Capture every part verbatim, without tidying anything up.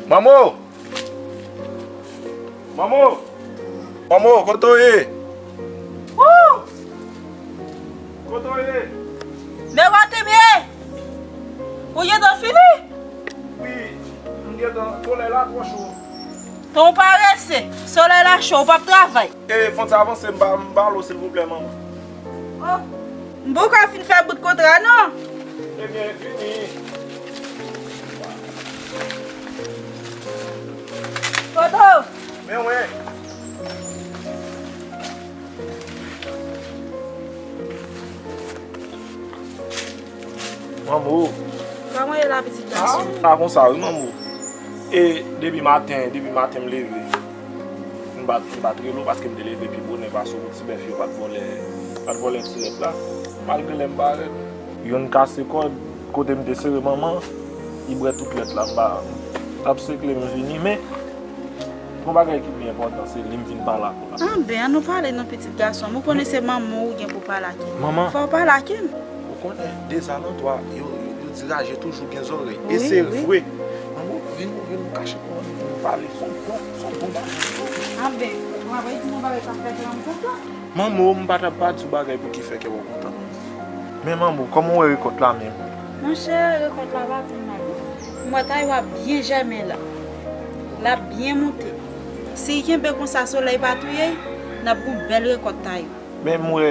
Manmo! Manmo! Manmo, kote w ye? Wou! Kote w ye? Men kote m ye? Ou gentan fini? Wi, m gentan, solèy la twò cho. Ton parese, solèy la cho, ou p ap travay. E fon ti avanse m ba, m ba lo silvouplè, manman. Oh, m poko fin fè bout kontra non. Ebyen, vini. Foto. Men wen. Manmo. Kòman ye la, pitit gason? Ah, pa konsa wi, manmo. E depi maten, depi maten m leve. M pa, m pa t rele w paske m te leve pi bonè pase w pou ti bèf yo pa t vòlè, pa t vòlè ti lèt la. Malgre lè m parèt, youn kase kòd, kote m te sere manman, li bwè tout lèt la, m pa, m t ap sekle m vini, men gon bagay ki pi enpòtan, se li m vin pale ak ou la. Anben, an nou pale non, pitit gason m. Ou konnen se manman w ou gen pou pale ak li. Manman. Fò w pale ak li. Ou konnen, dezalantou a, yo, yo, yo di raje toujou gen zòrèy. E se vre. Manman, vin, vin nou kache pou nou pale. Se yon bon, se yon bon bagay. Anben, w ap di m yon bagay k ap fè kè m kontan. Manman, m pa t ap pa di w bagay pou ki fè kè w kontan, manman. Men manman, kòman w wè rekòt la menm? Monchè, rekòt la pa pi mal non. M wè tay ou ap byen jèmen la. L ap byen moute. Si l kenbe konsa, solèy pa touye l, n ap gon bèl rekòt tay ou. Men m wè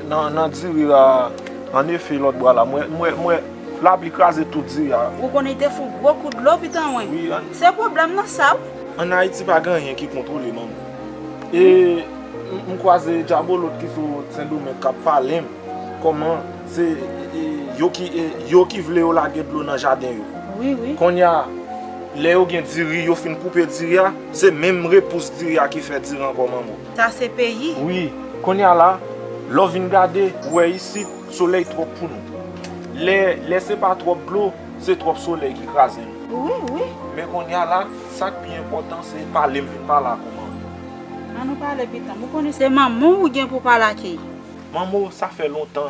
nan, nan diri a, annefe, lòt bwa la, m wè, m wè, m wè lapli kraze tout diri a. Ou konnen te fon gwo kou dlo, pitan mwen. Wi, an- Se pwoblèm nan sa, wi. Ann Ayiti pa gen anyen ki kontwole, manman. E m, m kwaze dyabolot ki sou Sendomeng k ap pale m kòman se, e, yo ki, e, yo ki vle yo lage dlo nan jaden yo. Wi, wi. Kounye a, lè yo gen diri, yo fin koupe diri a, se menm repous diri a ki fè diri ankò, manman. Sa se peyi. Wi, kounye a la, lè w vin gade, ou wè isit, solèy twòp pou nou. Lè, lè se pa twòp dlo, se twòp solèy ki kraze nou. Wi, wi. Men kounye a la, sa k pi enpòtan, se pale m vin pale ak ou, manman. An nou pale, pitan m. Ou konnen se manman w ou gen pou pale ak li. Manman, sa fè lontan.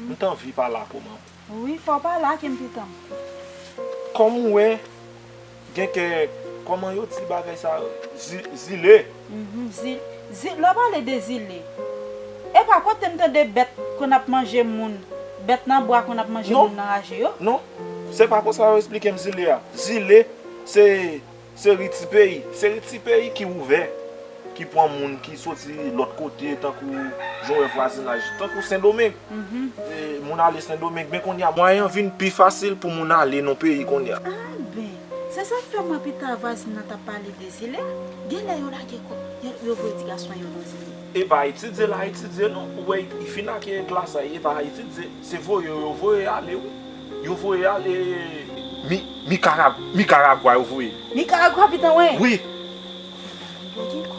M t anvi pale ak ou, manman. Wi, fò w pale ak m, pitan m. Kòm ou wè, gen kè, kòman yo di bagay sa, zi-, zile. Mhm, zi-, zi-, lè w pale de zile, e pa kote m tande bèt konn ap manje moun, bèt nan bwa konn ap manje moun nan raje yo? Non, se pa konsa yo esplike m zile a. Zile, se, se ri ti peyi. Se ri ti peyi ki ouvè, ki pran moun ki soti lòt kote, tankou jan w wè vwazinaj, tankou Sendomeng. Mhm. E, moun ale Sendomeng, men kounye a, mwayen an vin pi fasil pou moun ale nan peyi kounye a. Anben, se sa k fè mwen pita vwazin nan t ap pale de zile a. Genlè yo lage kò, yo, yo voye ti gason yo nan zile. E pa etidye l a etidye non, ou wè, li fin ak klas la, e pa etidye, se voye yo voye ale, wi. Yo voye ale Mi-, Mikarag-, Mikaragwa yo voye. Mikaragwa, pitan mwen? Wi. Yo gen kò.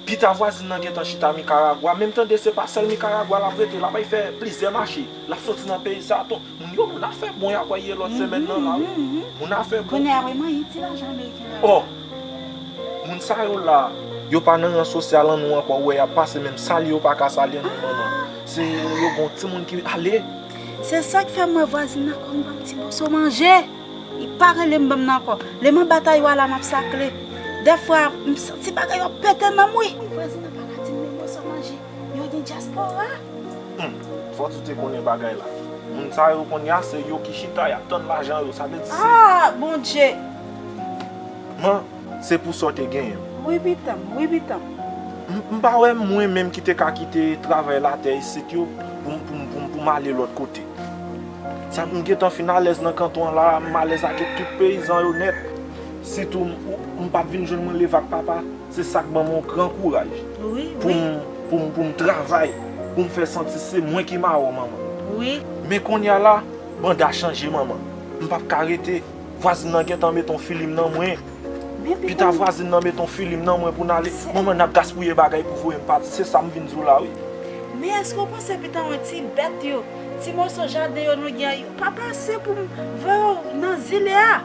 Pita vwazin nan gentan chita Mikaragwa, men m tande se pa sèl Mikaragwa l ap rete, l ap al fè plizyè mache. L ap soti nan peyi sa, ton, moun yo, moun afè bon y ap wè ye lòt semèn nan la, wi. Moun afè bon. Kounye a, wi, mwen, ti lajan ameriken la. Oh! Moun sa yo la, yo pa nan ran sosyal an nou ankò, ou wè y ap pase, menm salye yo pa ka salye nou, manman. Se yo gon timoun ki ale. Se sa k fè m wè vwazin nan kòm ban m ti moso manje. Li pa rele m ban m nan ankò. Lè m anba tay ou a la, m ap sakle. Dèfwa, m santi bagay yo ap pete nan m, wi. Vwazin nan pa ka di m men moso manje. Yo gen dyaspora. Hmm, fò w te konnen bagay la. Moun sa yo kounye a, se yo ki chita, y ap tann lajan yo. Sa vle di se... Ah, Bondye! Man, se pou sa w te genyen m. Wi, pitan m, wi, pitan m. M, m pa wè mwen menm ki te ka kite travay latè isit yo pou m, pou m, pou m, pou m ale lòt kote. Sa m gentan fin alèz nan kanton an la, m alèz ak tout peyizan yo nèt. Sitou m, m p ap vin jwenn mwen leve ak papa. Se sa k ban m yon gran kouraj. Wi, pou m, pou m, pou m travay, pou m fè santi se mwen ki mawon, manman. Wi. Men kounye a la, banda chanje, manman. M p ap ka rete. Vwazin nan gentan mete yon filim nan mwen. Pita vwazin nan mete yon filim nan mwen pou n ale. Manman, n ap gaspiye bagay pou voye m pati. Se sa m vin di w la, wi. Men èske w panse pita yon ti bèt yo, ti moso jaden yo nou gen, yo pa pase pou m voye w nan zile a?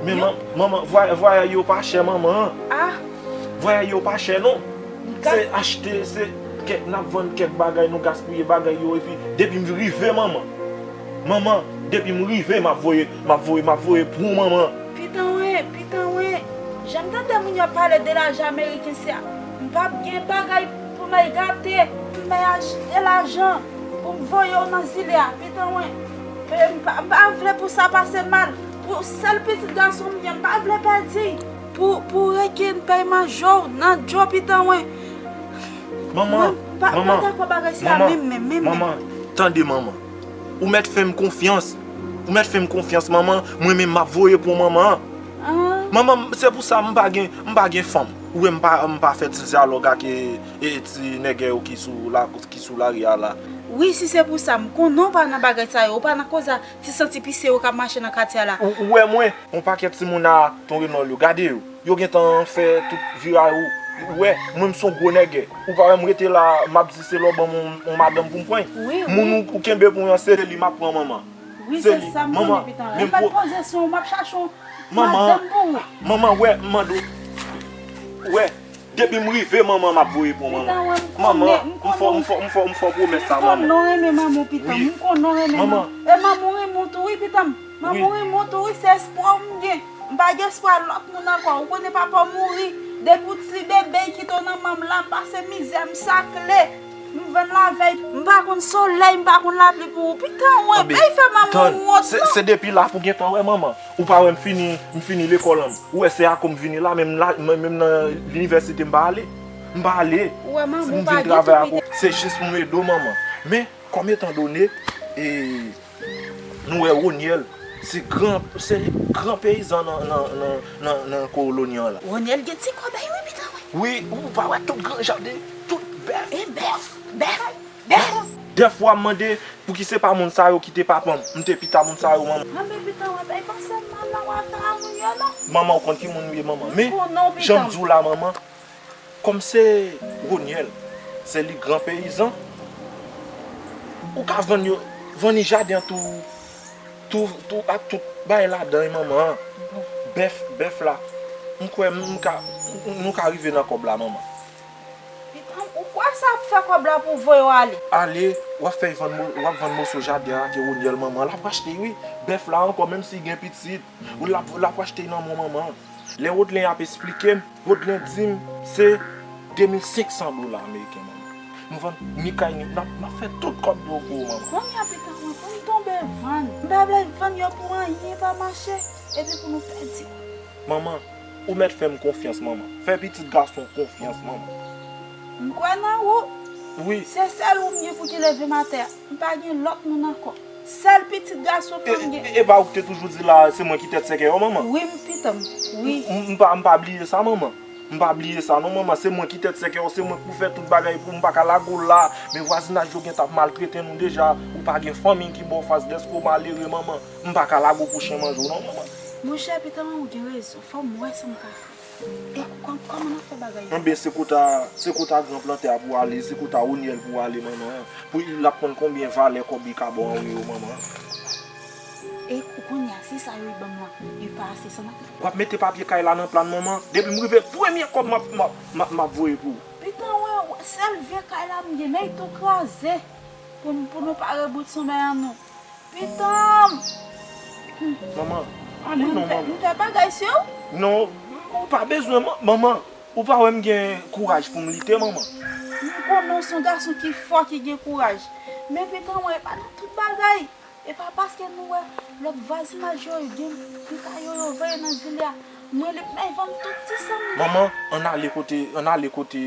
Men manman, vwayay yo pa chè, manman. Ah. Vwayay yo pa chè, non. Se achte, se kèk, n ap vann kèk bagay, nou gaspiye bagay yo, epi depi m rive, manman. Manman, depi m rive, m ap voye, m ap voye, m ap voye pou ou, manman. Pitan wen, pitan wen. Jan m tande moun yo ap pale de lajan ameriken, se a, m p ap gen bagay pou m al gate, pou m al achte lajan, pou m voye w nan zile a, pitanwen. E m pa, m pa vle pou sa pase mal. Pou sèl pitit gason m gen, m pa vle pèdi. Pou, pou reken pèy manje w nan djo, pitanwen. Manman, mwen, m pa, m pa manman, dakò bagay sa manman, menm, menm, menm, menm. Manman, tande manman. Ou mèt fè m konfyans. Ou mèt fè m konfyans, manman. Mwen menm, m ap voye pou manman. Ah. Manman, se pou sa m pa gen, m pa gen fanm. Ou wè m pa, m pa fè ti dyalòg ak, e, e, ti nègè yo ki sou la, ki sou lari a la. Wi, si se pou sa, m konnen w pa nan bagay sa yo, ou pa nan koze a ti santi pise yo k ap mache nan katye a la. Ou, ou wè mwen, yon pakèt timoun a Ton Renòl yo, gade yo. Yo gentan fè tout viray ou. Ou wè, mwen m son gwo nègè. Ou pa wè m rete la, m ap di se lè w ban m yon, yon madanm pou m pran. Wi, wi. Moun ou, ou kenbe pou mwen an, se li m ap pran, manman. Wi, se sa m konnen, pitanwen. Manman, men m pa t poze sou ou, m ap chache yon madanm pou ou. Manman, wè, m mande w. Wè, depi m rive, manman, m ap voye pou manman. Pitanwen, m konnen, m konnen. Manman, m fè, m fè, m fè, m fè pwomès sa, manman. M konnen w renmen manman w, pitanwen. Wi. M konnen w renmen manman. Manman. E manman w renmen w tou, wi, pitanm. Manman w renmen w tou, wi, se espwa w m gen. M pa gen espwa lòt moun ankò. Ou konnen papa w mouri. Depi w ti bebe, l kite w nan men m la, m pase mizè, m sakle. M vann lavèy, m pa konn solèy, m pa konn lapli pou ou. Pitanwen, anben, ey, fè manman w wont, se, non. Se depi la pou gentan wè manman. Ou pa wè m fini, m fini lekòl an. Ou wè se akoz m vini la, menm la, menm nan linivèsite m pa ale. M pa ale. Ou wè manman w pa gen tou, pitanm. Se jis pou m ede w, manman. Men, kòm etandone, e, nou wè Ronyèl, se gran, se gran peyizan nan, nan, nan, nan, nan koloni an la. Ronyèl gen ti kòbèy, wi, pitanwen. Wi, ou pa wè tout gran jaden, tout bèf. E bèf, bèf, bèf. Dèfwa m mande, pouki se pa moun sa yo ki te papa m? M te pita moun sa yo, manman. Anben, pitanwen, bay panse m mal nan afè a moun yo, non. Manman, ou konn ki moun m ye, manman. Men, jan m di w la, manman, kòm se Ronyèl, se li gran peyizan, ou ka vann yo, vann li jaden an tou, tou, tou, ak tout bagay ladan, wi, manman. Bèf, bèf la. M kwè m ka, nou ka rive nan kòb la, manman. Pitanm, ou kwè sa ap fè kòb la pou voye w ale? Ale, w ap fè vann mo-, w ap vann moso jaden an ke Ronyèl, manman. L ap achte, wi. Bèf la ankò, menm si gen pitit, ou l ap, l ap achte nan men manman. Lè Rodlen ap esplike m, Rodlen di m se de mil senk san dola ameriken, manman. Nou vann ni kay, ni, n ap, n ap fè tout kòb yo pou ou, manman. Kounye a, pitanm, mwen, pou m tonbe vann. M pa vle vann yo pou anyen pa mache, epi pou nou pèdi. Manman, ou mèt fè m konfyans, manman. Fè pitit gason w konfyans, manman. M kwè nan ou. Wi. Se sèl ou m gen pou ki leve m atè a. M pa gen lòt moun ankò. Sèl pitit gason m nan m gen. E, e, e pa ou ki te toujou di la, se mwen ki tèt sèkèy ou, manman? Wi, m pitanm. Wi. M, m, m pa, m pa bliye sa, manman. M pa bliye sa, non, manman. Se mwen ki tèt sèkèy ou, se mwen k pou fè tout bagay pou ou, m pa ka lage w la. Men vwazinaj yo gentan ap maltrete nou deja. Ou pa gen fanmi ki ba w fas dèske w malere, manman. M pa ka lage w pou chen manje w, non, manman. Monchè, pitanm, ou gen rezon. Fò m wè sa m ka fè. E kò-, kòman n ap fè bagay yo? Anben, se kòt a, se kòt a gran plantè a pou w ale, se kòt a Ronyèl pou w ale, manman. Pou l ap konn konbyen valè kòb li ka ba w anwo yo, manman. E kounye a, si sa yo ban m lan, li pa ase, sa n ap fè? W ap mete papye kay la nan plan, manman. Depi m rive, premye kòb m ap, m ap, m ap, m ap voye pou ou. Pitanm, wè, sèl vye kay la m gen, men li tou kraze. Pou n, pou nou pa rebout somèy an nou. Pitanm! Manman, ale non, manman. M fè, m fè bagay sou ou? Non, ou pa bezwen, man-, manman. Ou pa wè m gen kouraj pou m lite, manman? M konnen w se yon gason ki fò, ki gen kouraj. Men pitanm, e pa nan tout bagay. E pa paske nou wè lòt vwazinaj yo gen, gen kay yo, yo voye nan zile a. Mwen, li, m vann tout ti sa m gen. Manman, ann ale kote, ann ale kote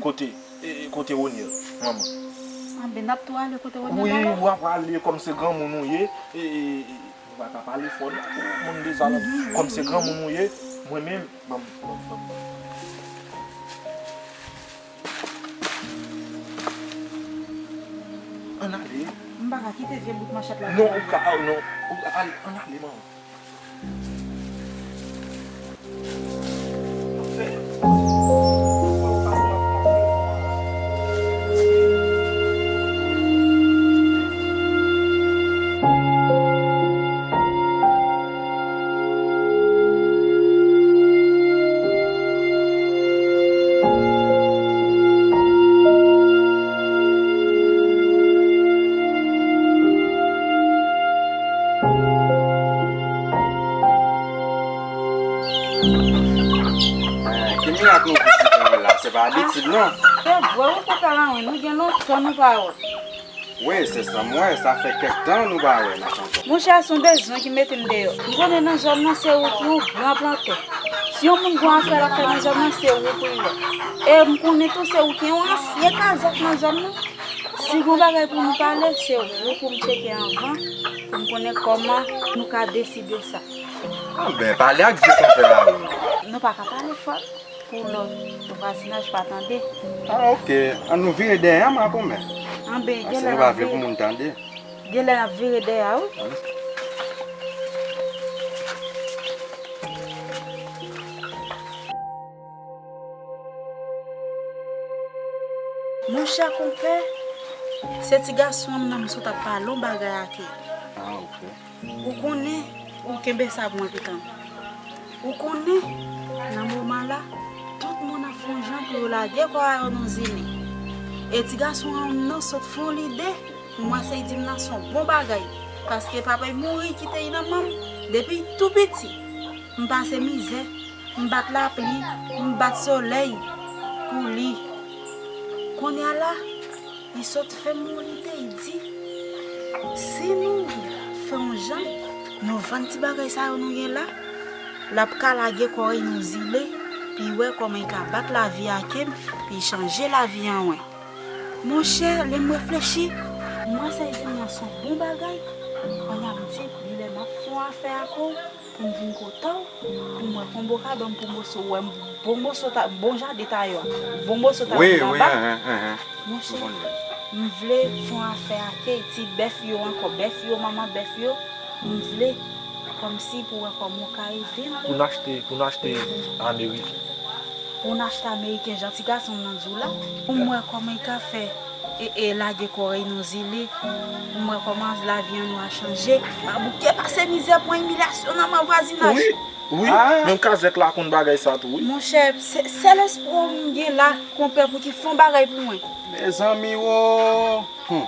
Kote, e, e, kote Ronyèl, manman? Anben, n ap tou ale kote Ronyèl alò? Wi, w ap ale kòm se granmoun ou ye, e, e, e, ou pa ka pale fò non pou moun dezalantou. Kòm se granmoun ou ye, mwen menm, ban m, ban m, ban m, ban m. Ann ale. M pa ka kite vye bout manchèt la. Non, ou ka, non, ou ka ale, ann ale, manman. Se pa abitid, non. Se vre, wi, konpè Lawen, nou gen lontan nou pa wè. Wi, se sa m wè, sa fè kèk tan nou pa wè nan kanton. Monchè, se yon bezwen ki mete m deyò. M konnen nan zòn nan se ou ki yon gran plantè. Si yon moun gon afè l ap fè nan zòn nan, se ou pou l wè. E m konnen tou se ou ki yon ansyen kazèk nan zòn nan. Si gon bagay pou nou pale, se ou pou m tcheke anvan, pou m konnen kòman nou ka deside sa. Anben, pale ak vye konpè a wi. Nou pa ka pale fò pou lòt vwazinaj pa tande. Ah, ok. An nou vire dèyè a, makomè. Anben, paske nou pa vle pou moun tande. Genlè n ap vire dèyè a, wi. Monchè konpè, se ti gason an m nan m sot ap pale yon bagay ak li. Ah, ok. Ou konnen, ou kenbe sa pou mwen pikan. Ou konnen, nan moman la, tout moun ap fè yon jan pou yo lage kò a yo nan zile. E ti gason an m nan sot fè yon lide, pou mwen se di m nan se yon bon bagay. Paske papa l mouri kite l nan men m, depi l tou piti. M pase mizè, m bat lapli, m bat solèy pou li. Kounye a la, li sot fè m yon lide, li di, si nou fè yon jan, nou vann ti bagay sa yo nou gen la, l ap ka lage kò l nan zile, pou l wè kòman l ka bat lavi ak m, pou l chanje lavi an wè. Monchè, lè m reflechi, mwen sa di m nan se yon bon bagay. Kounye a m di, genlè m ap fè yon afè ak ou, pou m vin kote w, pou m wè konbo ka ban m pou moso, wè m bon moso ta, bon jaden tayò, bon moso ta. Wi, wi, enhen, enhen. Monchè, m vle fè yon afè ak ti bèf yo ankò, bèf yo, manman bèf yo, m vle kòmsi pou wè kòman w ka ede m. Pou n achte, pou n achte ameriken. Pou n achte ameriken, jan ti gason m nan di w la, pou m wè kòman l ka fè e, e lage kò l nan zile. M wè kòman lavi an nou a chanje. Mabouke pase mizè, pran imilyasyon nan men vwazinaj. Wi, wi. Ah. Menm kazèk la konn bagay sa tou, wi. Monchè, se, sèl espwa m gen la, konpè, pou ki fè yon bagay pou mwen. Mezanmi, wo. Hmm.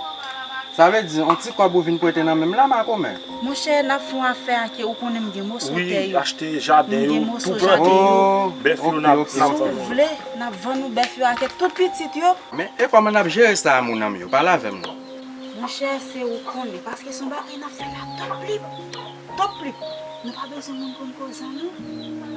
Sa vle di, yon ti kòb ou vin prete nan men m la, makomè? Monchè, n ap fè yon afè ak ou konnen m gen moso tè yo. Wi, achte jaden yo, tou plante yo, bèf yo n ap vann ou. Si w vle, n ap vann ou bèf yo ak tout pitit yo. Men, e kòman n ap jere sa a, moun an m yo? Pale avè m non. Monchè, se ou konnen, paske se yon bagay n ap fè la top lip, top lip. Nou pa bezwen moun konn koze an nou,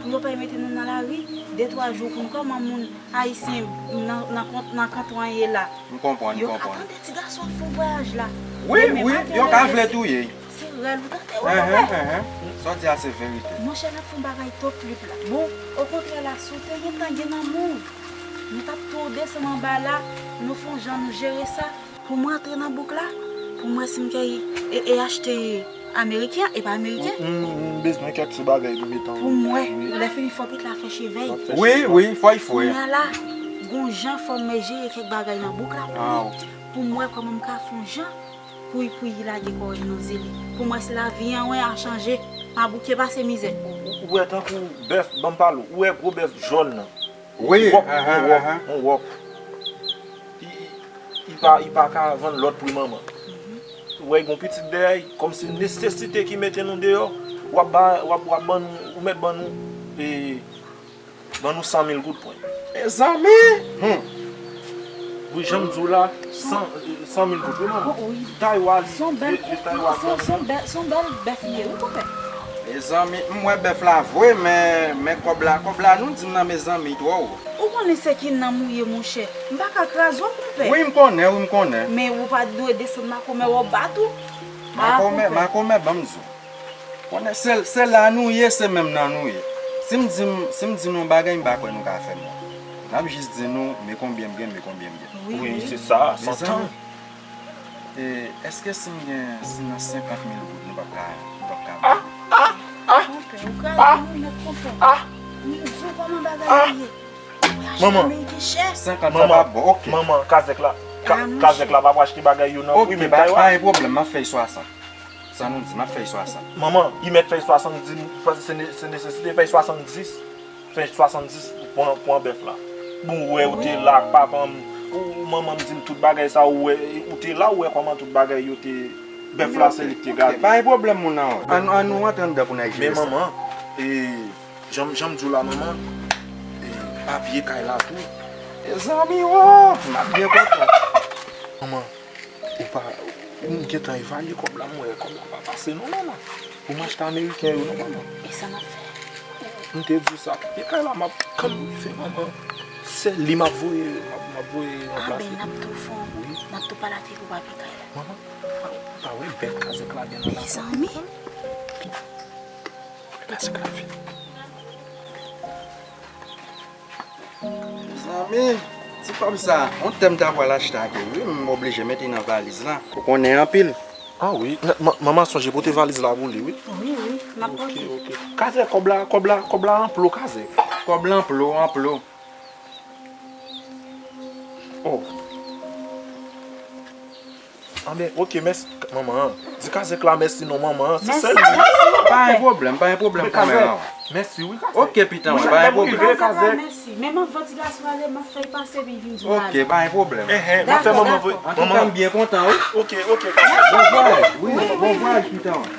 pou yo pa mete nou nan lari, de twa jou konn kòman moun ayisyen nan, nan kont-, nan kanton an ye la. M konprann, m konprann. Yo ka tande ti gason ap fè yon vwayaj la. Wi, wi, yo ka vle touye l. Se rèl ou tande, wi, konpè. Enhen, enhen. Sa w di a se verite. Monchè, n ap fè yon bagay top lip la. Bon, okontrè la, si w te gentan gen nan men w, nou t ap tou desann anba la, nou fè yon jan nou jere sa. Pou mwen antre nan bouk la, pou mwen si m kay e, e achte ameriken, e pa ameriken. M, m, m bezwen kèk ti bagay pou met an. Pou mwen, lè fini fò pitit la fè cheve l. Wi, wi, fò l fre. Kounye a la, gon jan fò mwen jere kèk bagay nan bouk la pou li. Pou mwen kòman m ka fè yon jan pou, pou li lage kò l nan zile. Pou mwen si lavi an wè a chanje, mabouke pase mizè. Ou, ou, ou wè tankou bèf, ban m pale w, ou wè gwo bèf jòn nan. Wi, wòp, yon wòp, yon wòp. Li, li, li pa, li pa ka vann lòt pri manman. Ou wè, li gon pitit dèyè l, kòmsi nesesite ki mete nou deyò, w ap ba, w ap, w ap ban nou, ou mèt ban nou, e, ban nou san mil goud pwen. Mezanmi! Wi, jan m di w la, san, san mil goud, wi, manman. Taywa li, de, de Taywa. Se yon bèl, se yon bèl bèf li ye, wi, konpè. Mezanmi, m wè bèf la vre, men, men kòb la, kòb la, nou di m nan mezanmi twò wo. Ou konnen se ki nanm ou ye, monchè. M pa ka kraze w, konpè. Wi, m konnen, wi, m konnen. Men ou pa t dwe desann makomè wè w bat ou. Makomè, makomè, ban m di w. Konnen se, se la nou ye, se menm nan nou ye. Si m di m, si m di nou yon bagay, m pa kwè nou ka fè m yon. N ap jis di nou, men konbyen m gen, men konbyen m gen. Wi, wi, se sa, santan. E, èske si m gen, si nan senkant mil goud, nou p ap ka, nou p ap ka bay? Ah, ah, ah, ah. Monchè, ou kraze nou nèt, konpè. M di w kòman bagay la ye. Ou achte ameriken chè. Senkant sa p ap bon, ok. Manman, kazèk la, ka-, kazèk la p ap achte bagay yo nan pri menm Taywa. Ok, pa, pa gen pwoblèm, m ap fè l swasant. Sa nou di, m ap fè l swasant. Manman, li mèt fè l swasanndis, paske se ne-, se nesesite, fè l swasanndis. Fè swasanndis pou pran, pran bèf la. Bon, ou wè, ou te la ak papa m, ou, manman m di m tout bagay sa, ou wè, ou te la, ou wè kòman tout bagay yo te, bèf la, se li ki te gade. Ok, pa gen pwoblèm, moun nan. An, an nou antre anndan pou n al jere sa. Men manman, e, jan, jan m di w la, manman, e, papye kay la tou, Mezanmi, oh, m ap byen kontan. Manman, ou pa, m gentan evalye kòb la, m wè kòb la pa pase non, manman. Pou m achte ameriken yo non, manman. E sa n ap fè? M te di w sa, papi kay la, m ap, kan m rive, manman, se li m ap voye, m ap, m ap voye ranplase. Ah, ben, n ap tou fon, wi, n ap tou pale ak li pou papi kay la. Manman, ou pa wè bèl kazèk la gen nan la. Mezanmi. Bèl kazèk la fini. Mezanmi, ti kòb sa, yon tè m ta pral achte ak li, wi, m oblije mete nan valiz la. Ou konnen anpil. Ah wi, m-, m-, manman sonje pote valiz la pou li, wi. Wi, wi, m ap pote. Ok, ok. Kazèk, kòb la, kòb la, kòb la anplo, kazèk. Kòb la anplo, anplo. Oh. Anben, ok, mèsi, manman. Di kazèk la mèsi non, manman. Se sèl li. Pa gen pwoblèm, pa gen pwoblèm, kòmè la. Mèsi, wi, kazèk. Ok, pitan, pa gen pwoblèm. Kazèk la mèsi. Men m ap voye ti gason ale, m ap fè l pase, epi l vin di m ale. Ok, pa gen pwoblèm. Enhen, m ap fè manman voye. Antouka, m byen kontan, wi. Ok, ok, kazèk. Bon vwayaj, wi, bon vwayaj, pitan.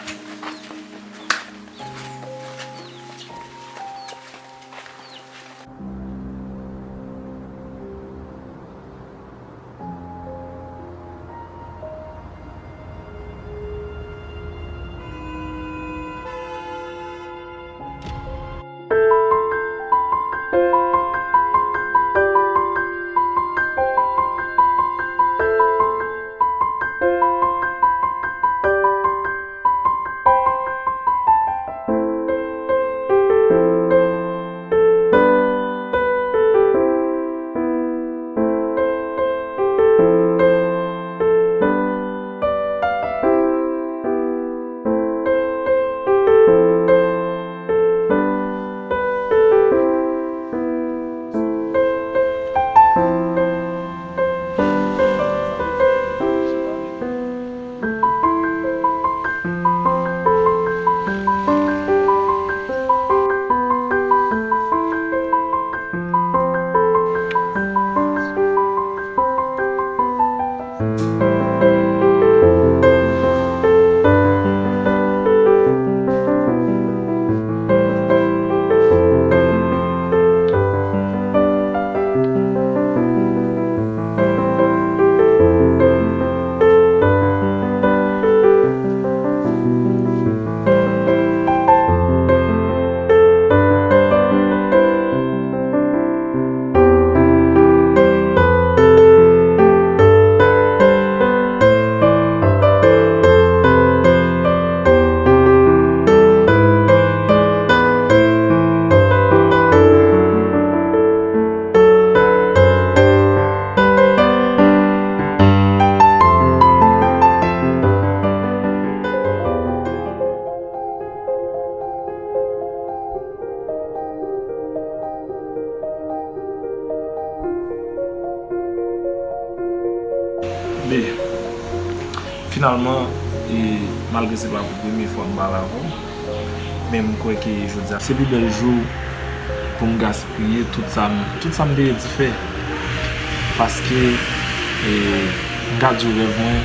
Be, finalman, e, malgre se pa pou premye fwa m pale avè w, men m kwè ke jodi a se pi bèl jou pou m gaspiye tout sa m, tout sa m te redi fè. Paske, e, m ka di w rèv mwen,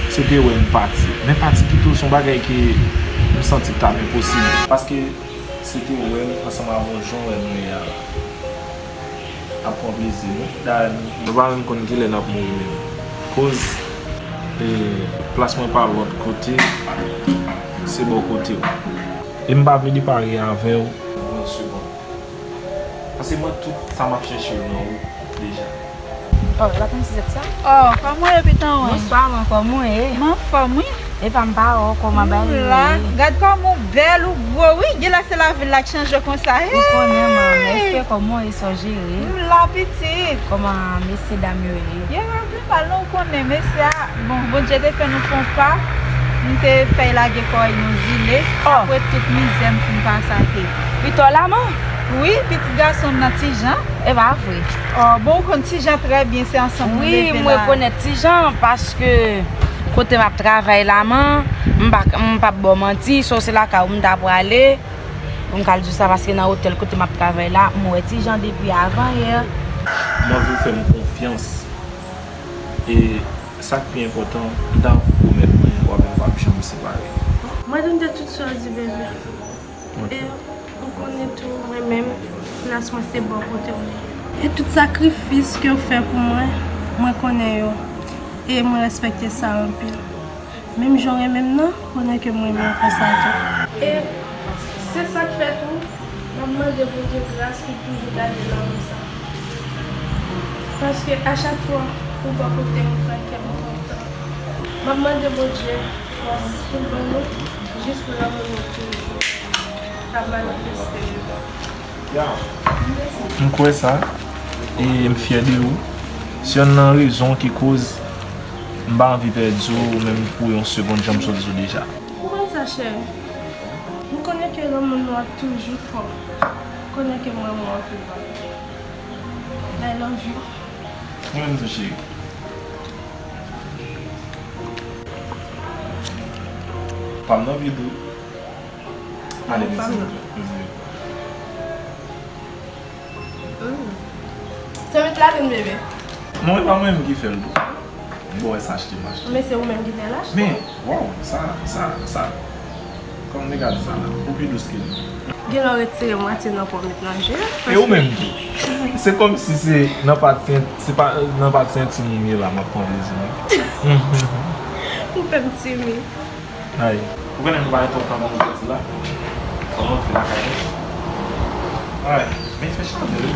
se te wè m pati. Men pati pito se yon bagay ke m santi k t ap enposib. Paske se te wè m ansanm avè w jan w wè m ye a la. Ap pran plezi nou. Dayè, nou pa menm konn kilè n ap mouri menm. Koz, e, plas mwen pa lòt kote, se bò kote w. E m pa vle depare avè w. Yon segonn. Paske mwen tout sa m ap chèche yo nan ou deja. Oh, la konn si se sa? Oh, kòman w ye, pitan mwen? Bonswa, man, kòman w ye? M anfòm, wi. Epa m pa wè w, kòman bagay yo ye? M la. Gad kòman w bèl, ou gwo, wi. Genlè se lavil la k chanje konsa. Ou konnen, man, èske kòman w ye, sa w jere? M la, pitit. Kòman mesye dam yo ye? Yo pa pi mal, non, ou konnen, mesye a, bon, Bondye te fè nou fè yon pa, m te fè l lage kò l nan zile, oh, apre tout mizè m fin pase ak li. Pito la, man? Wi, pitit gason m nan Ti Jan. E pa vre. Oh, bon, ou konn Ti Jan trè byen, se ansanm nou leve la. Wi, m rekonèt Ti Jan, paske kote m ap travay la, man, m pa, m p ap ba w manti, so se lakay ou m ta prale. Pou m ka al di w sa, paske nan otèl kote m ap travay la, m wè Ti Jan depi avan yè. M anvi w fè m konfyans. E sa k pi enpòtan, m ta anvi w pwomèt mwen, w avè m p ap janm separe. Mwen tande tout sa w di, bebe. Ok. E ou konnen tou, mwen menm, plas mwen se bò kote w li ye. E tout sakrifis ke w fè pou mwen, mwen konnen yo. E mwen respekte sa anpil. Menm jan w renmen m nan, konnen ke mwen renmen w konsa tou. E se sa k fè tou, m ap mande Bondye gras pou toujou gade lanmou sa. Paske a chak fwa ou bò kote m, ou fè kè m kontan. M ap mande Bondye fòs pou l ban nou, jis pou lanmou nou toujou ap manifeste. M kwè sa, e m fyè de ou. Se yonn nan rezon ki koz m pa anvi pèdi w, menm pou yon segonn, jan m sot di w deja. Ou konn sa, cheri? M konnen ke lanmou nou ap toujou fò. Konnen ke mwen, mwen anvi w. I love you. Mwen menm tou, cheri. Pa m nan vid wi. Ale, mèsi. Mm. Se met la vin, bebe. Non, e pa mwen menm ki fè l tou. Bon, e sa achte m achte. Men se ou menm ki fè l achte. Men, waw, sa, sa, sa. Kòman m te ka di sa la? Ou pi dous ke li. Gen lè w retire mwatye nan po w met nan je. E ou menm tou. Se kòmsi se nan pati, se pa nan pati entim ou m ye la, m ap pran plezi mwen. Ou fè m timid. Ay. Ou konnen nou pa gen twòp tan pou nou soti la. Fò nou antre lakay nou. Ay, men fè chalè wi.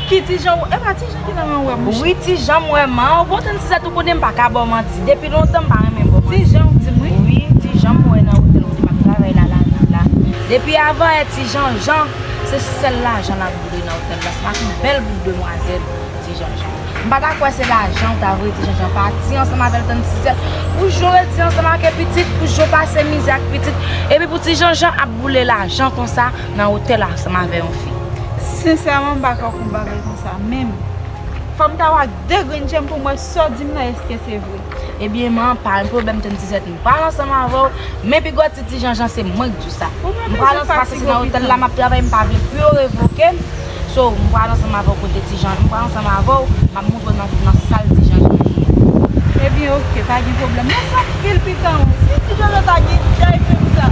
Ki Ti Jan, e pa Ti Jan ki nan ranwè m wi. Wi, Ti Jan m wè man, ou bon tann sizèt ou konnen m pa ka ba w manti. Depi lontan m pa renmen ba w manti. Ti Jan ou di m wi. Wi, Ti Jan m wè nan otèl kote m ap travay la, lavil la. Depi avan yè Ti Jan, Jan, se sèl lajan l ap boule nan otèl la. Se pa yon bèl bout demwazèl, Ti Jan Jan. M pa ta kwè se lajan ou ta voye Ti Jan Jan pati ansanm avè l tann sizèt. Pou jan w rete ansanm ak pitit, pou jan w pase mizè ak pitit. Epi pou Ti Jan Jan ap boule lajan konsa nan otèl ansanm avè yon fi. Sensèman, m pa kwè yon bagay konsa menm. Fò m ta wè ak de grenn je m pou m wè sa w di m nan, èske se vre? Ebyen, man, pa gen pwoblèm, tann sizèt m pral ansanm avè w, men pi gwo ti Ti Jan Jan se mwen k di w sa. M pral ansanm, paske se nan otèl la m ap travay, m pa vle pou yo revoke m. So, m pral ansanm avè w kote Ti Jan, m pral ansanm avè w, m ap montre w nan, nan sal Ti Jan Jan ye. Ebyen, oke, pa gen pwoblèm. Mèsi anpil, pikan. Si Ti Jan Jan ta gen, ta fè m sa.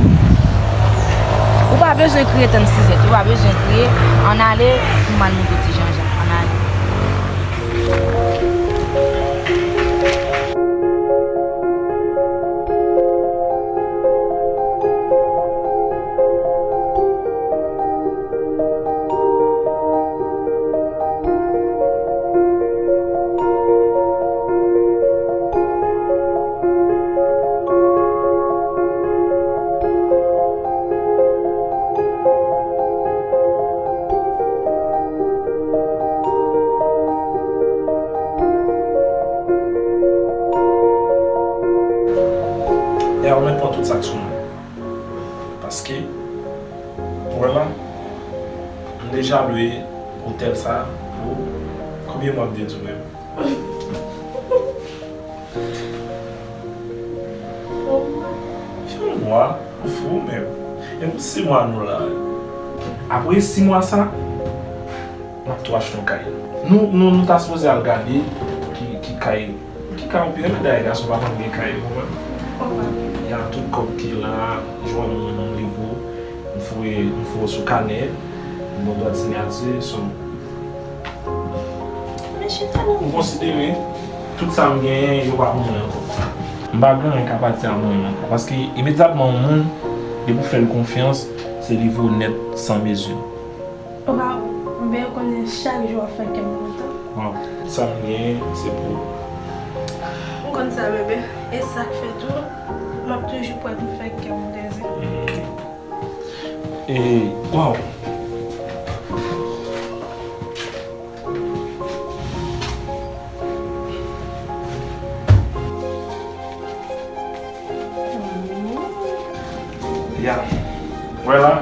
Ou pa bezwen kriye, tann sizèt, ou pa bezwen kriye. Ann ale, pou m al montre Ti Jan Jan. Ann ale. E a ou mèt pran tout sa k sou mwen. Paske, ou wè la, m deja lwe otèl sa pou konbyen mwa m te di w menm? Yon mwa, ou fou menm. E pou sis mwa nou la. Apre sis mwa sa, m ap tou achte yon kay. Nou, nou, nou ta sipoze al gade ki, ki kay, ki kay ou pi renmen. Dayè, gason pa konn gen kay, ou konprann? Ya, tout kòb ki la, jwenn yon livo, m foure, m foure sou kanè, m ba w dwat siyati, so, ou konsidere tout sa m genyen, yo pa pou mwen ankò. M pa gen anyen k apatyen a mwen menm ankò, paske imedyatman yon moun, depi w fè l konfyans, se li vo nèt san mezi. Waw, men ou konnen chak jou w ap fè kè m kontan. Waw, tout sa m genyen, se pou ou. M konn sa, bebe. E sa k fè tou, m ap toujou prè pou fè kè w plezi. E, waw. Ya. Wè la,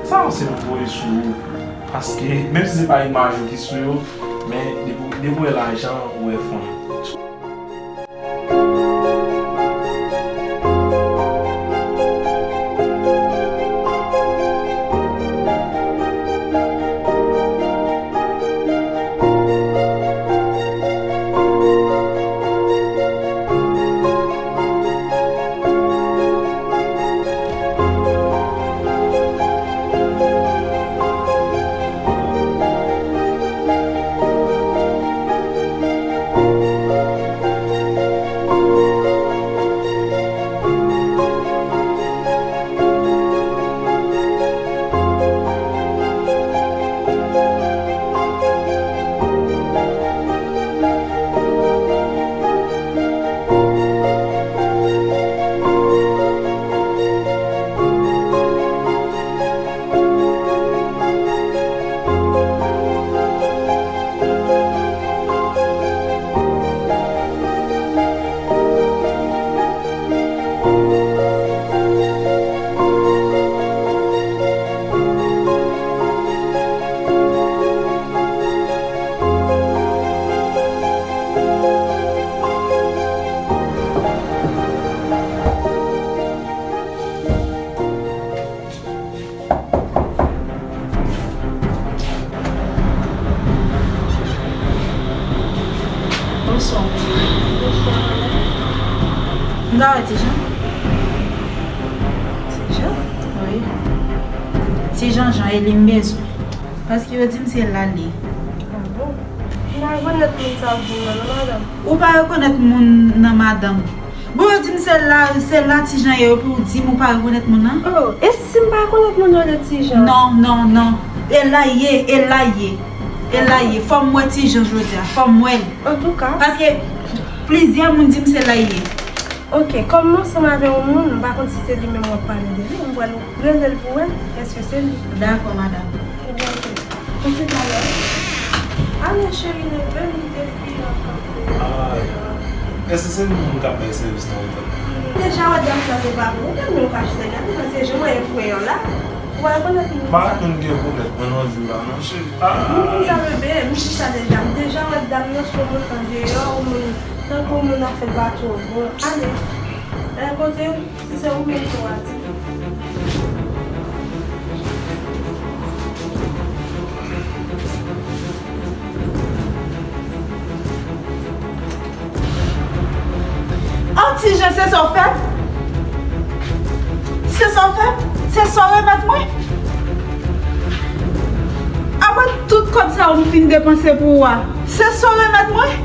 sa yo se pou voye sou ou. Paske, menm si se pa imaj ou ki sou yo, men depi, depi w wè lajan, ou wè fanmi. Sa wè Ti Jan? Ti Jan? Wi. Ti Jan Jan, e li m bezwen. Paske yo di m se la l ye. Ah bon? M pa rekonèt moun sa w di m nan, non, madanm. Ou pa rekonèt moun nan, madanm? Bon, yo di m se la, se la Ti Jan ye, epi w di m ou pa rekonèt moun nan? Oh, e si m pa rekonèt moun yo de Ti Jan? Non, non, non. E la l ye, e la l ye. E la l ye. Fò m wè Ti Jan jodi a. Fò m wè l. Antouka. Paske plizyè moun di m se la l ye. Ok, kòm m ansanm avè yon moun, m pa konn si se li menm w ap pale de li, m pral rele l pou wè èske se li. Dakò, madanm. Ebyen, ok. Pitit la la. Ale, cheri, leve, m te fi an kanpe. Ah, èske se li menm k ap bay sèvis nan otèl la? Deja, wè dam sa se pa pou ou, men ou ka jis gade, paske jan mwen fwe an la. Ou pa rekonèt moun sa? Pa konn gen pwoblèm, mwen nan vi w la, non, cheri. Ah. Moun sa, bebe, m di sa deja. M deja wè dam nan se yon moun andeyò, yon moun tankou moun afè bato. Bon, ale. Al kote l, si se ou menm tou a di. An Ti Jan, se sa w fè? Se sa w fè? Se sa w remèt mwen? Apre tout kòb sa yo m fin depanse pou ou a, se sa w remèt mwen?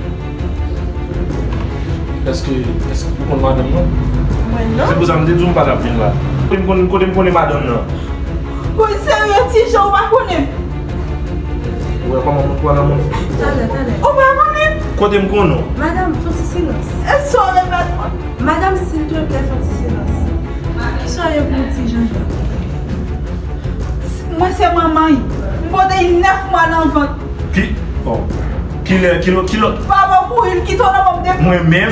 Èske, èske ou konn madanm nan? Mwen non. Se pou sa m te di w m pa t ap vin la. Kote m konn, kote m konnen madanm nan? Ou serye, Ti Jan, ou pa konnen m? Ou wè kòman moun pran nan moun? Talè, talè. Ou pa konnen m? Kote m konnen w? Madanm, fè ti silans. E sa w remèt mwen? Madanm, silteplè, fè ti silans. Sa w ye pou Ti Jan Jan? Mwen se manman l. M pote l nèf mwa nan vant. Ki? Oh. Kilè, ki lòt, ki lòt? Papa mouri, l kite w nan men m depi piti. Mwen menm?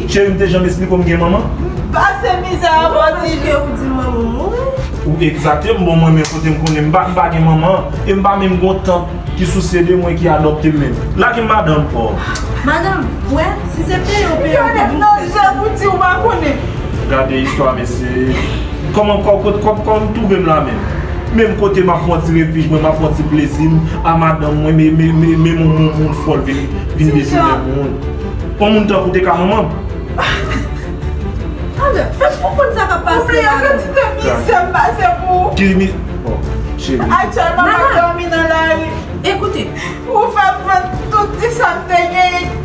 Cheri, m te janm esplike w m gen manman? M pase mizè avè w, Ti Jan. Paske ou di manman w mouri? Ou egzakteman, bon, mwen menm kote m konnen m pa, m pa gen manman, e m pa menm gen yon tant ki sousye de mwen ki adopte m menm. Lage m madanm pa w. Madanm, wè, si se peye w peye w pou vin fè sa. Gade istwa, mesye. Kòman, kò-, kò-, kò-, kòman m twouve m la menm? Menm kote m ap pran ti refij mwen, m ap pran ti plezi m a madanm mwen, men, men, men, men moun, moun, moun fòl vin, vin detounen moun. Yon moun tankou w te ka manman m. Talè, fè m konprann sa k ap pase la. Ou bliye kantite mizè m pase pou ou. Ki mi-, oh, cheri. Aktyèlman, m ap dòmi nan lari. Ekoute. Ou fè m jwenn tout ti sa m te genyen,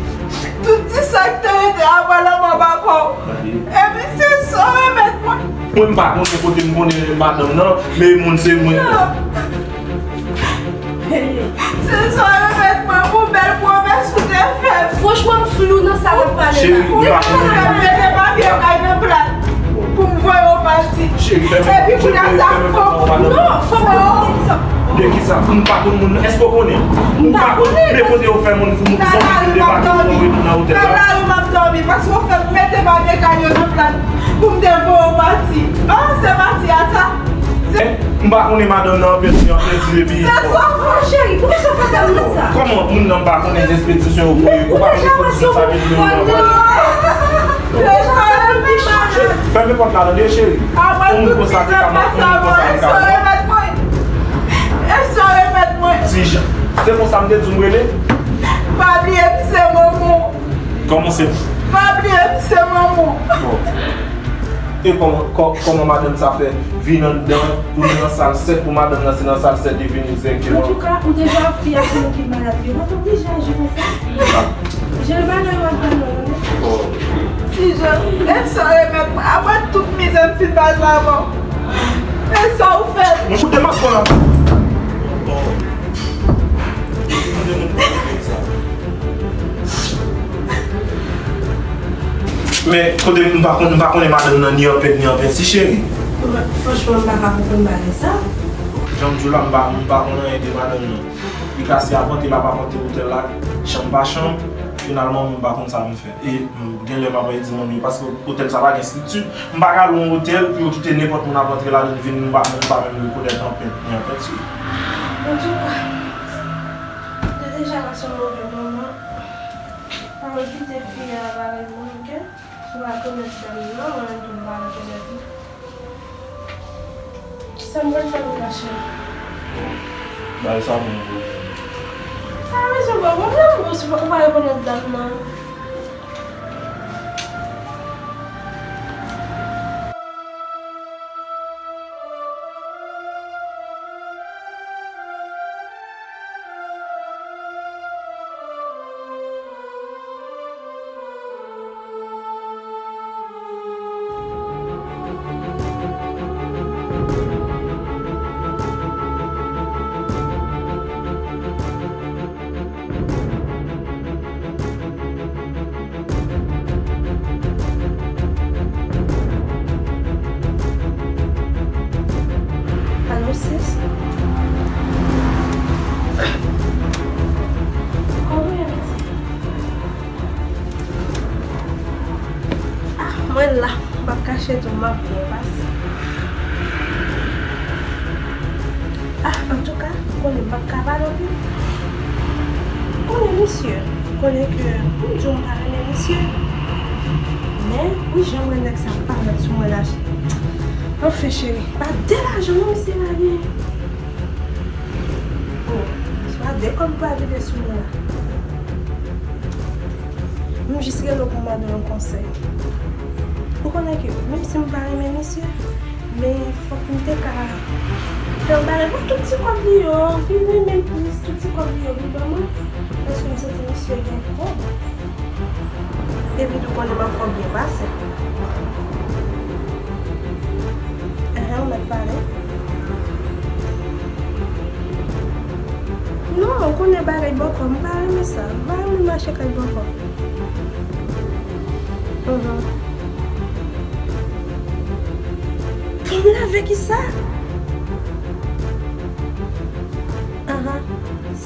tout ti sa k te rete apre lanmò papa w. Epi se sa w remèt mwen. Mwen, m pa konnen kote m konnen madanm nan, men moun se mwen. Se sa w remèt mwen pou bèl pwomès ou te fè m. Franchman, m flou nan sa w ap pale la. Cheri, m pa konnen. Ou fè m mete papye kay nan plat pou m voye w pati. Epi kounye a sa fò. Non, fò w. De kisa? M pa konn moun nan. Èske w konnen? M pa konnen. Men kote yo fè moun fou, moun fou, moun de pati pou retounen nan otèl la. Nan lari m ap dòmi, paske w fè m mete papye kay yo nan plat pou m te voye w pati. Ah, se pati a sa? M pa konnen madanm nan anpenti, anpenti epi. Se sa w fè, cheri, poukisa w fè tèlman sa? Kòman moun nan pa konnen ekspedisyon yo voye? Ou pa konnen ekspedisyon sa vin voye nan vant? Fèmen pòt la, tande, cheri. Yon moun konsa ki ka manke, yon moun konsa ki ka manke. Ti Jan. Se konsa m te di w m rele? Pa bliye m se manman w. Kòman se? Pa bliye m se manman w. Bon. E kòman, kò-, kòman madanm sa fè vin anndan pou nou nan sal sèt, pou madanm nan se nan sal sèt li vini dirèkteman? Antouka, ou deja wè fi a se nou ki malad li. Ou pa t oblije aji konsa. Jan bagay yo ap pale la. Ti Jan, men sa w remèt mwen. Apre tout mizè m fin pase avè w, men sa w fè m. Mwen koute maskon la. Men kote m pa konn, m pa konnen madanm nan ni anpèt, ni anpèt, si cheri. Franchman, m pa ka konprann bagay sa. Jan m di w la, m pa, m pa konn anyen de madanm nan. Li ka se apante, l ap apante otèl la, chanm pa chanm. Finalman, mwen, m pa konn sa m fè. E, m, genlè m ap di moun yo, paske otèl sa pa gen estrikti. M pa ka lwe yon otèl pou yo kite nenpòt moun ap antre ladan l vin, m pa, m pa menm rekonèt anpèt, ni anpèt, si. Antouka, m te deja pase yon move moman. Pa kite fi a bagay mwen, oke? Si w pa rekonèt dam nan, mwen menm tou m pa rekonèt li. Sa m pral fè pou mache? Bagay sa bon vre. Sa pa bezwen bon, bon, bon, bon, si w pa rekonèt dam nan. Sis. Kòman w ye, pitit? Ah, mwen la, m p ap kache di w m ap byen pase. Ah, antouka, ou konnen m p ap ka pale anpil. Ou konnen misye, ou konnen ke pou m di w m pa renmen misye. Men, wi, jan m wè nèg sa parèt sou mwen la. Anfen, cheri, pa de lajan non, misye pa gen. Oh, se pa de kòb pou al vide sou mwen la. M jis rele w pou mande w yon konsèy. Ou konnen ke, menm si m pa renmen misye, men fòk m te ka fè yon bagay pou tout ti kòb li yo, vin renmen l plis, tout ti kòb li yo vin ban mwen. Paske m santi misye gen kòb. Epi tou konnen m ap fè w byen pase. Enhen, ou mèt pale. Non, ou konnen bagay bòkò, m pa renmen sa. M pa renmen mache kay bòkò. Mhm. Pou m lave kisa? Aha.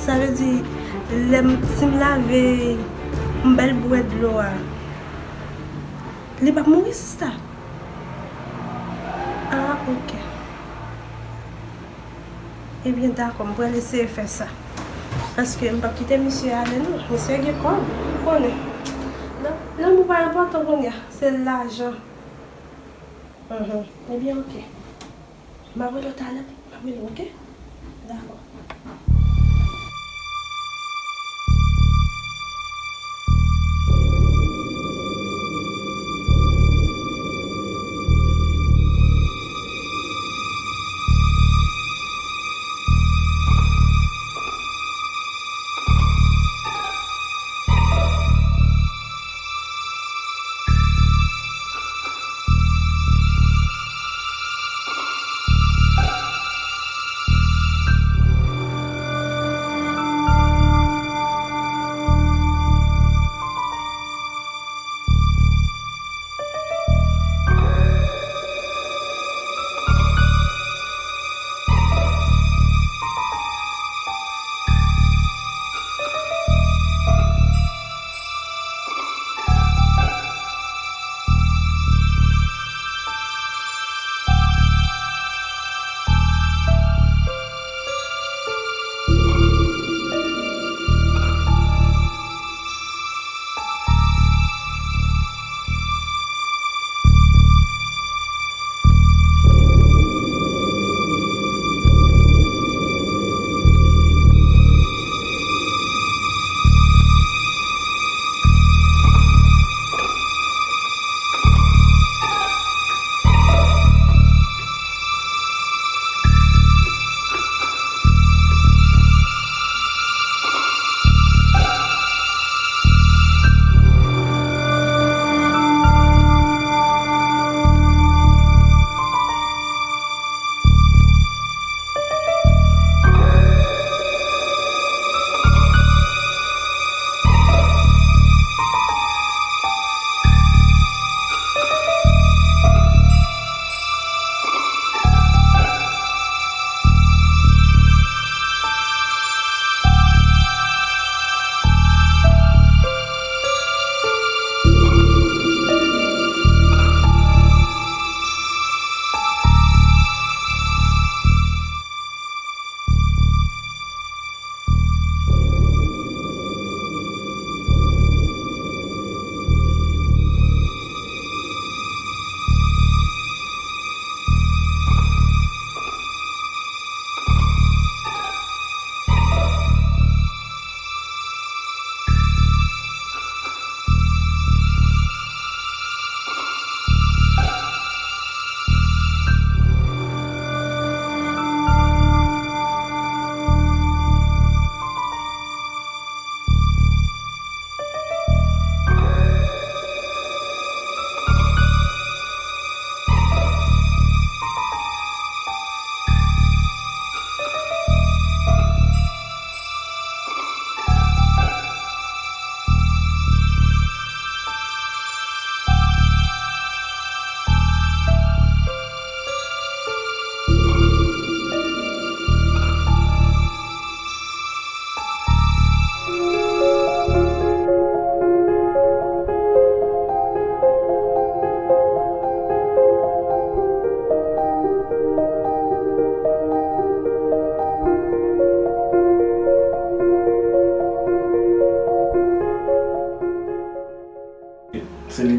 Sa vle di, lè m, si m lave yon bèl bwè dlo a, li p ap mouri, sista? Ah, ok. Ebyen, dakò, m pral eseye fè sa. Paske m p ap kite misye ale, non. Misye gen kòb, ou konnen. Nan, lanmou pa enpòtan kounye a, se lajan. Mhm. Ebyen, ok. M ap rele w talè, m ap rele w, ok? Dakò.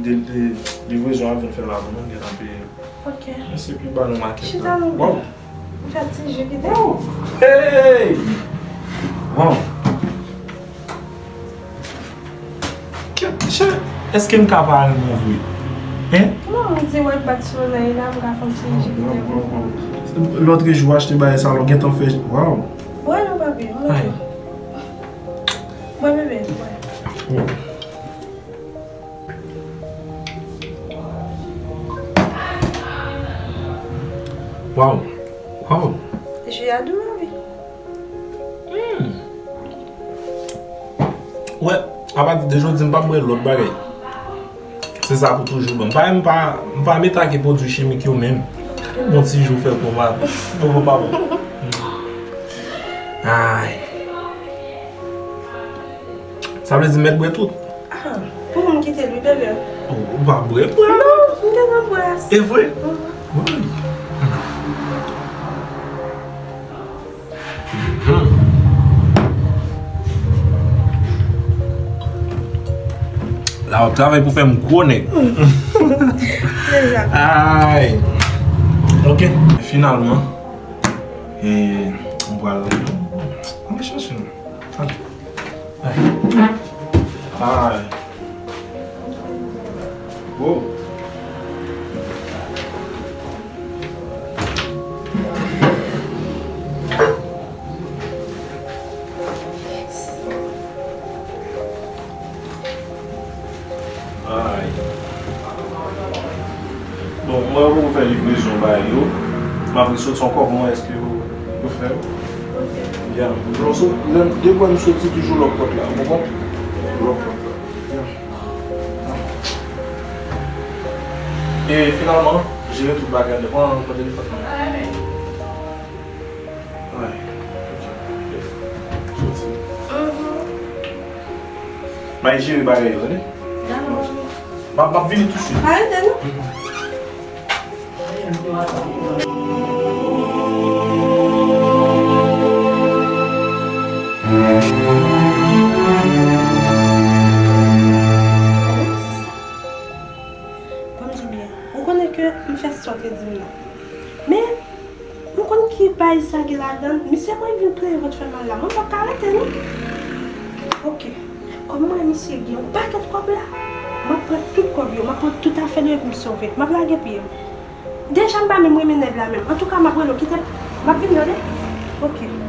Li, li, livrezon ap vin fè la pou nou, gen anpe. Ok. Men se pi ba nan makèt la. Chita non. Waw. M fè ti jou kite. Waw. Hey! Waw. Kèt, chè, èske m ka pa al non vre? Hein? Non, m di wè bat solèy la, m ka fè yon ti jou kite. Waw, waw, waw. Lòt jou achte bagay sa, lò gentan fè, waw. Bwè non, papi. Ay. Bwè, bebe, bwè. Waw. Waw. Waw. Ji a dou wi. Hmm. Wè, apati de jodi m p ap bwè lòt bagay. Se sa pou toujou ban. M pa, m pa, m pa met ake pwodui chimik yo menm. Bon ti jou fè pou m a. Pou m pa bon. Ay. Sa vle di mèt bwè tout. Ah, pou moun kite l wi, bebe. Ou, ou pa bwè, bwè. Non, m gentan bwè ase. E vre? Mhm. Wi. Mhm. La w ap travay pou fè m gwo nèg. Deja. Ay. Ok. Finalman, e, m pral, m pral chèche l. Ay. Ay. Wow. Ay. Bon, mwen pou fè livrezon bagay yo. M ap soti yon kòb mwen, èske yo, yo fè yo? Ok. Ya, lè m so-, lè m, depi m soti toujou lòk pòt la, ou konprann? Lòk pòt la. Ya. E finalman, jere tout bagay la. Pran, pran telefòn nan. Ay, ok. Soti. Mhm. May jere bagay yo, tande? Dakò. M ap, m ap vini tousuit. Pa rete, non? Mhm. Bon, m di w byen, ou konnen ke m fè sa w te di m nan. Men, ou konn ki bay sa gen ladan l? Misye mwen vin plenyen vant fè mal la. Mwen p ap ka rete, non. Ok. Kòm mwen misye gen yon pakèt kòb la, m ap pran tout kòb yo, m ap pran tout afè l yo epi m sove. M ap lage pye m. Deja m pa menm renmen nèg la menm. Antouka, m ap rele w, kite m. M ap vini, tande? Ok.